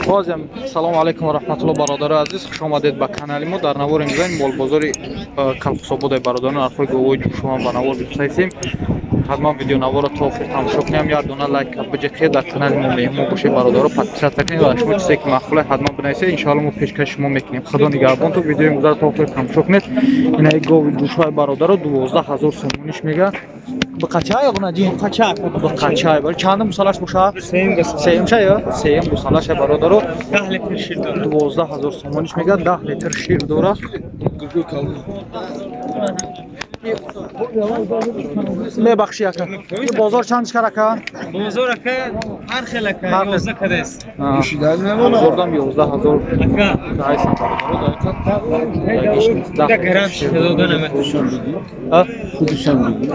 Бозам салому алайкум ва раҳматуллоҳ, бародари азиз, хуш омадед ба канали мо. Дар навори имрӯза молбозори Калхусободаи бародарон нархҳои говои ҷӯшуман ба навор бипасем. Ҳатман видеонаворро то охир тамошо кунем, як дона лайк биҷиқед, дар канали мо меҳмон бошед бародаро, подписаться кунед ва шумо чизе ки маъқуле ҳатман бинависед, иншоалло мо пешкаши шумо мекунем. Худо нигаҳбон, то видеои имрӯзаро то охир тамошо кунед. Инаи гови ҷӯшҳои бародаро 12 000 сомониш мега. Бақачай ғунаҷин? Бақачай. Барои чандум гусалаш бошад? Сеюмша ё? Сеюм гусалаша бародаро. 10 литр шир дорад. 12 000 сомониш мега, 10 литр шир дорад. Мебахши ака. Бозор чанд шкар ака? Бозор ака ҳар хел ака, 11 кадест. Бозордам 11 000. Ака. Айсан бародаро, да гарант дода наметавонам. А? Худишам биги.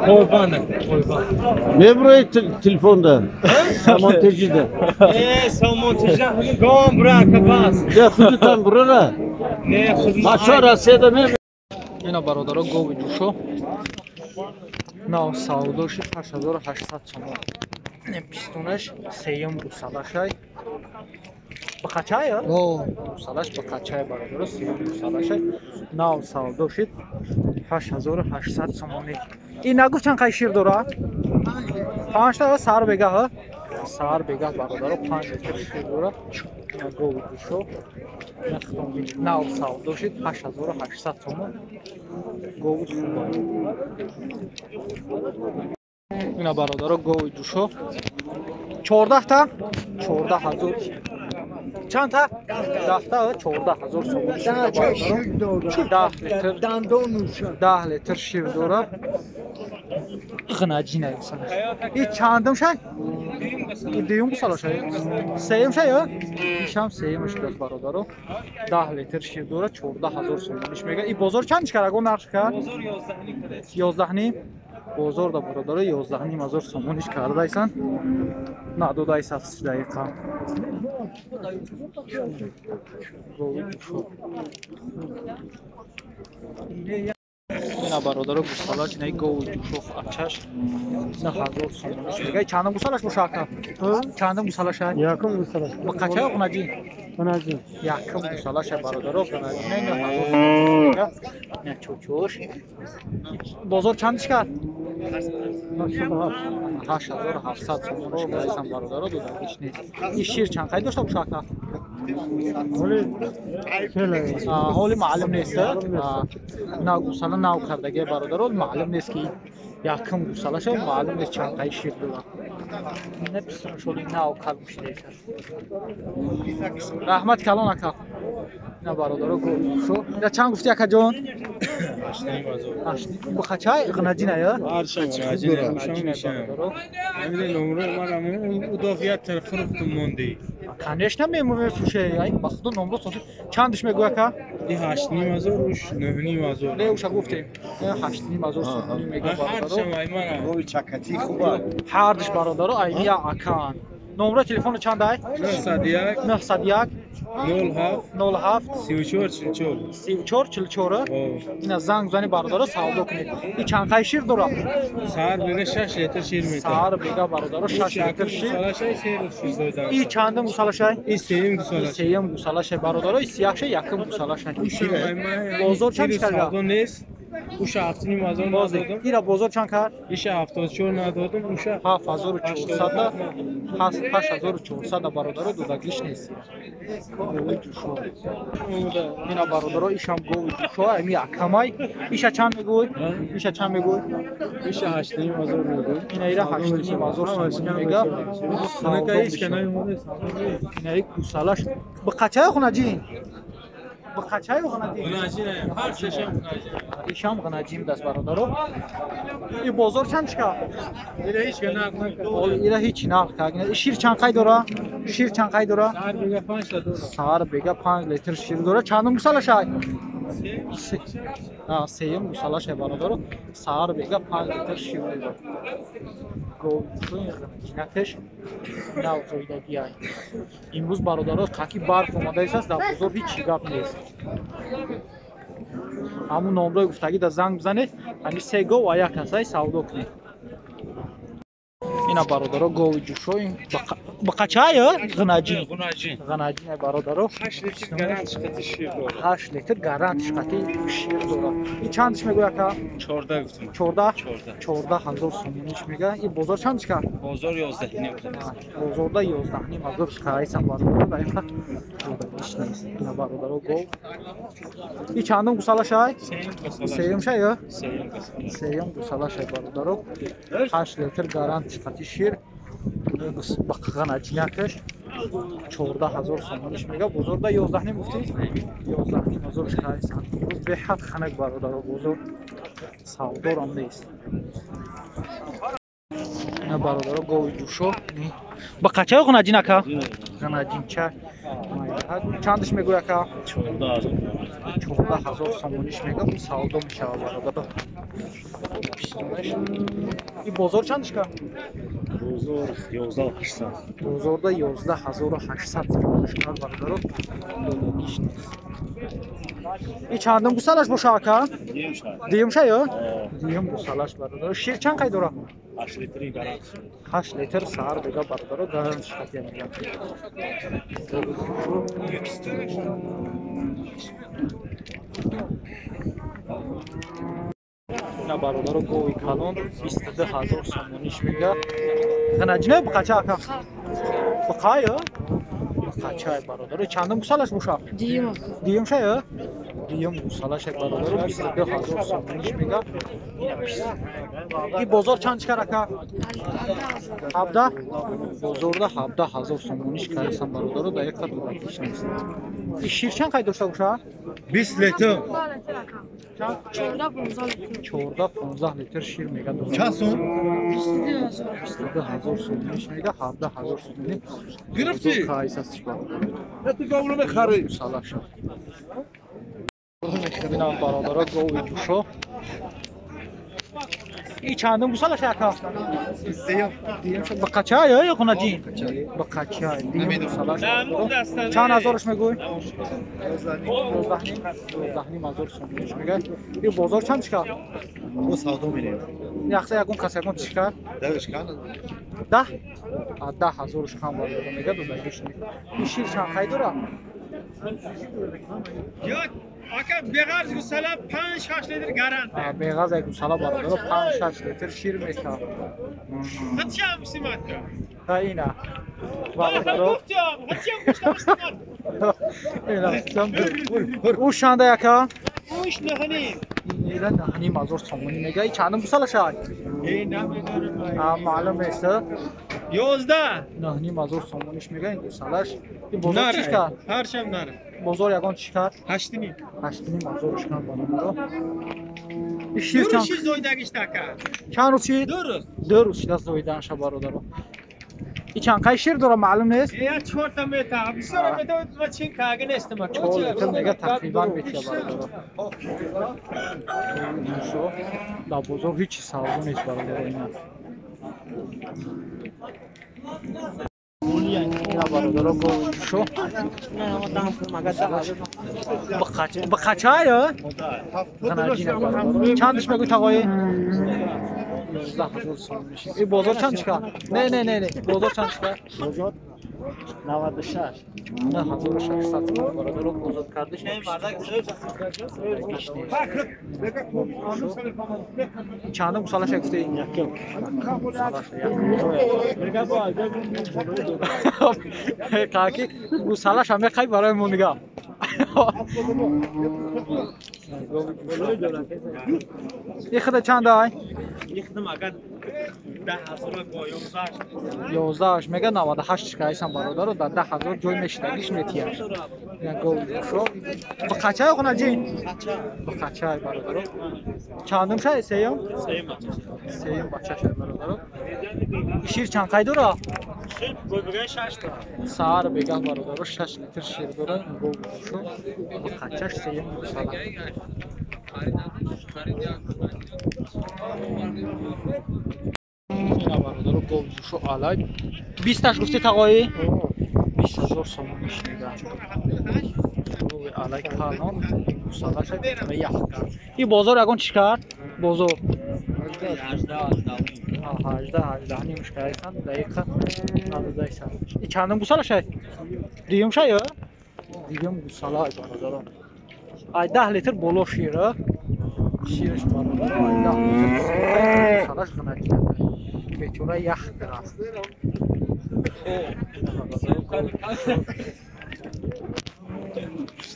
Қурбон ака, қурбон. Меброи телефонда. Самонтежида. Э, самонтежида ҳамин гом бура ака бас. Я худитан бурара. Не, худ. Бачо Россияда ме. Ина бародаро гови ҷӯшо нав савдоши 8800 сомон. Пистонаш сеюм гусалашай. Бақачай? Гусалаш бақачай бародаро, сеюм гусалашай. Нав савдошид 8800 сомонӣ. Ин нагуфт чанд қай шир дора? Панҷта саҳар бегаҳ? Саҳар бегаҳ бародаро 5 литр шир дора. Гови ҷӯшо нав савдо шид 8800 сомон, гови хуба. Ина бародаро гови ҷӯшо 14 та, 14 000, чандта? 10 та, 14 000 сомон. 10 литр, 10 литр шир дора. Ғинаҷина и чандум шай? Дуюм гусала шай, сеюм шай, ишам сеюмаш дод бародаро. 10 литр шир дора, 14 000 сомониш мега. И бозор чанд шкар аго нарх кард? 11,5 бозор да бародаро 11,5 ҳазор сомониш кардайсан, надодайса дақиқа. Ина бародаро гусалаш, инаи гови ҷӯшох ачаш 9000 сомониш мега. Чандум гусалаш боша ака? Чандум гусалаша? Якум гусалаш. Бақача ғунаҷи? Ғунаҷи. Якум гусалаша бародаро, ғунаҷи 9000 сомониш мега. Ина чӯчӯш. Бозор чандиш кард? 8700 сомониш кард бародаро, додагиш нест. И шир чанд қай дошта боша ака? Ҳоли маълум нест. На гусала нав кардагия бародаро, маълум нест ки якум гусалаша, маълум нест чанд қай шир дорад. Ина пистоншоли нав калм шидаиса. Раҳмат калон ака. Ина бародаро гӯшо. Ина чанд гуфти ака ҷон? Бухачай ғнаҷина я? Конечно мефурӯше, ай ба худо номро сохти. Чандиш мегӯй ака? И 8,5 ҳазор, уш 9,5 ҳазор. Не, уша гуфтем. 8,5 ҳазор сомонӣ мега бародаро. Гови чакати хуба. Ҳардуш бародаро аймия акаан. Номро телефону чанд ай? 901 901 07 07 34 44. 34 44. Ина занг зани бародаро, савдо кунед. И чанд қай шир дорад? Саҳар бега 6 литр шир метавад. Саҳар бега бародаро 6 литр шир. И чандум гусалашай? И сеюм гусалаш. Сеюм гусалашай бародаро, и сияхша якум гусалашай. Бозор чанд кард? Нест. Уша 7,5 ҳазор надодам. Ира бозор чанд кард? Иша 74 надодам, уша 7400, 8400 бародаро, додагиш нест. Гови ҷӯшо. Ина бародаро ишам гови ҷӯшо, ами акамай. Иша чанд мегӯй? Иша чанд мегӯй? Иша 8,5 ҳазор мегӯй. Ина ира 8,5 ҳазор сомонӣ мега. Ина ик гусалаш. Бақачай хунаҷин? Бақачай ғанаҷин? Ғанаҷин, ҳар сешам ғанаҷин. Ишам ғанаҷин даст бародаро. И бозор чанд шка? Ира ҳеч нарх накард. Ира ҳеч нарх кард. Шир чанд қай дора? Шир чанд қай дора? Саҳар бега 5 та дора. Саҳар бега 5 литр шир дора. Чандум гусалашай? Сеюм гусалашай бародаро. Саҳар бега 5 литр шир дора. Говҷинатеш нав зоидагиай. Имрӯз бародаро каки барф омадаист, дар бозор ҳеҷ гап нест. Ҳамун номрои гуфтагӣ да занг бизанед, ҳами се гов ва як касай савдо кунед. Ина бародаро гови ҷӯшо ин бақачая ғнаҷин. Ғнаҷин бародаро. 8 литр гарант шқати шир дорад. 8 литр гарант шқати шир дорад. Ин чандш мегӯяд ака? 14 гуфтам. 14? 14 ҳазор сомониш мега. Ин бозор чандш кард? Бозор 11 ним. Бозорда 11 ним ҳазор шқайсан бародаро. Дар ин хат додагиш нест. Ина бародаро гов. Ин чандум гусала шай? Сеюм шай ё? Сеюм гусала шай бародаро. 8 литр гарант шқати шир. Ғанаҷинакаш 14 ҳазор сомониш мега. Бозорда 11 ним гуфтӣ? 11 ним ҳазор шқайсан. Имрӯз беҳад ханак бародаро бозор савдорам нест. Ина бародаро гови ҷӯшо. Ба қачаё ғанаҷин ака? Ғанаҷинча. Чандаш мегӯй ака? 14 ҳазор сомониш мега. Бу савдо мешава бародаро. Ин бозор чандаш ка? Бозор 11800. Бозорда 11800 сомониш кард бародаро. Додагиш нест. И чандум гусалаш боша ака? Дуюм ша ё? Дуюм гусалаш бародаро. Шир чанд қай дора? 8 литри гарант. 8 литр саҳар бега бародаро гарант шқатия мегам. Ина бародаро гови калон 22 ҳазор сомониш мега. Ғанаҷина бақача ака? Бақа ё? Бақача бародаро. Чандум гусалаш боша? Дуюм. Дуюм ша ё? Дуюм гусалаш бародаро 22 ҳазор сомониш мега. И бозор чанд чикар ака? 17? Бозорда 17 ҳазор сомониш карасан бародаро, дар як қад додагиш нест. И шир чанд қай дошта боша? 20 литр. 14-15 литр шир мега дорад. Чанд сом? 22 ҳазор сомониш мега, 17 ҳазор сомонӣ. Гирифтӣ? Қайсас бародаро. Ту говро мехарӣ. Гусалаша. Ина бародаро гови ҷӯшо. И чандум гусалаша ака? Сеюм. Дуюм шуд. Бақача ё ё ғунаҷин? Бақача. Дуюм гусалаш. Чанд ҳазораш мегӯй? 11 ним ҳазор сомониш мега. И бозор чанд чикар? Мо савдо мерем. Яхса ягон кас ягон чикар? Дагаш кан? 10? 10 ҳазораш кам бародаро мега, додагиш нест. И шир чанд қай дора? Ака беғарз гусала 5-6 литр гарант. Беғарз як гусала бародаро 5-6 литр шир метавад. Хатчам симатка. Ха ина. Бародаро. Хатчам гусала. Ина сам. У шанда яка? Уш нахним. Ина нахним ҳазор сомонӣ мега. И чандум гусала шай? Э намедонам. А маълум нест. 11. Нахним ҳазор сомониш мега ин гусалаш. Ин бозор чӣ кард? Ҳаршам наре. Бозор ягон чӣ кард? 8 ним. 8 ним ҳазорш кард бародаро. И шир чанд? Ду рӯз зоидагишта ака. Чанд рӯз шид? 2 рӯз. 2 рӯз шида зоиданша бародаро. И чанд қай шир дора маълум нест? Я 4 та мета. Бисёр мета ва чин кага нестам. 4 литр мега тақрибан метия бародаро. Дар бозор ҳеҷ чиз савдо нест бародаро ина. Ина бародаро гови ҷӯшо. Бақача ё? Ғанаҷина бародаро. Чандаш мегӯй тағои? 11 ҳазор сомон мешид. И бозор чанд чикар? Не, не, не, не. Бозор чанд чикар? Бозор 96. 9600 сомон бародаро бозор кардиш. Чандум гусалаша гуфтӣ? Якум. Гусалаша якум. Каки гусалаша мехай барои мо нига. И худа чанд ай? Ихдам агар 10 ҳазор бо 11. 11 мега 98 кайсан бародаро дар 10 ҳазор ҷой мешидагиш метияш. Ина гови ҷӯшо. Бақача ғунаҷин? Бақача бародаро. Чандум шай? Сеюм? Сеюм бача. Сеюм бача шай бародаро. Шир чанд қай дора? Шир бегоҳ 6 та. Саҳар бегаҳ бародаро 6 литр шир дора. Гови ҷӯшо. Бақачаш сеюм гусала. Ина бародаро гови ҷӯшо алай. 20 таш гуфтӣ тағоӣ? 20 ҳазор сомониш мега. Гови алай калон гусалаша ях. И бозор ягон чӣ кард? Бозор 18. 18 18 нимш кайсан дақиқа надодайсан. И чандум гусала шай? Дуюм шай, дуюм гусала бародарон. Ай 10 литр боло шира. Шираш бародарон ай 10 литр гусалаш ғанати. Бечора ях аст.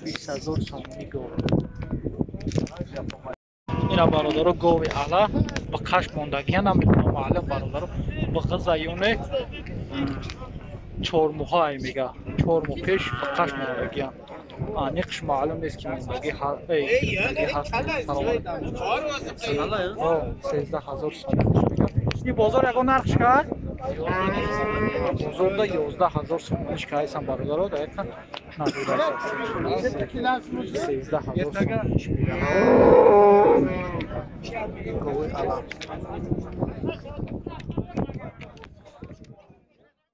20,000 сомонӣ гов. Ина бародаро гови ала ба қаш мондагия намедонам маълум бародаро ба ғизаюне 4 моҳа мега 4 моҳ пеш ба қаш мондагия аниқш маълум нест ки мондагӣ ҳаст. 13,000 сомонӣ мега. И бозор ягон нарх шикар? Бозорда 11,000 сомонӣ шикарайсан бародаро дақиқан надодайсан. 13,000 сомонӣ мега. Гови ала.